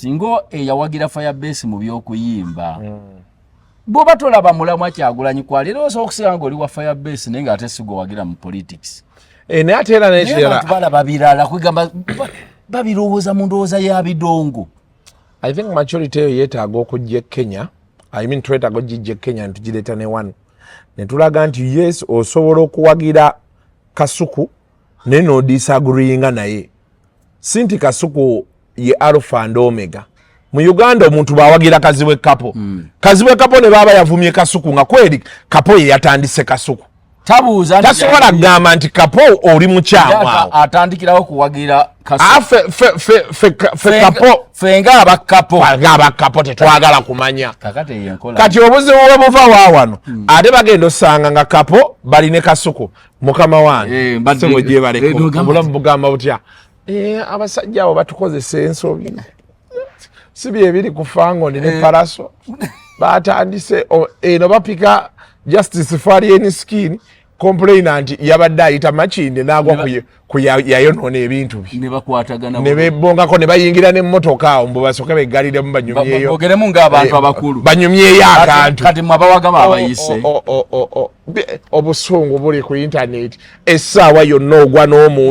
Firebase ngo eyawagira Firebase mu by'okuyimba. Bw'oba tolaba mulamwa Kyagulanyi kwali, era osobola okusigala ng'oli wa Firebase naye ng'ate si gwe wagira mu politics. Eh, naye ate era Naye n'ekirala, abantu balaba birala, kwegamba babirowooza mu ndowooza ya bidongo. I think maturity eyo yeetaaga okujja e Kenya. I mean, twetaaga okugijja e Kenya netugireeta ne wano, ne tulaga nti yes, osobola okuwagira Kasuku naye n'odisagreeinga naye, si nti Kasuku ye alpha and omega. Mu Uganda omuntu bwawagira Kazibwe Kapo, Kazibwe Kapo ne baaba yavumye Kasuku nga kweri Kapo ye yatandise Kasuku, tabuuza nti tasobola kugamba nti Kapo oli mukyamu awo. Atandikirawo kuwagira Kasuku. Ah, fe Kapo. Ffe nga abakapo. Nga abakapo tetwagala kumanya. Kakati eyo enkola. Kati obuzibu bwe buva wa wano, ate bagenda osanga nga Kapo baline Kasuku, mukama wange, Eh, sebo gyebaleko. Nogamba Obulamu bugamba butya? Eh, abasajja abo batukozesa ensobi, si byebiri ku Fangoni ne Pallaso batandise eno bapika Justice for Alien Skin complainant yabadde ayita Makinde n'agwa ku yayonoona ebintu bye. Ne bakwatagana. Ne bebongako ne bayingira n'emmotoka awo mbu basooke beggaliremu banyumyeyo. Bogeremu ng'abantu Eh, abakulu. Banyumyeyo akantu. Kati mwe abawaga babayise. Obusungu buli ku intaneti essaawa yonna, ogwa n'omuntu.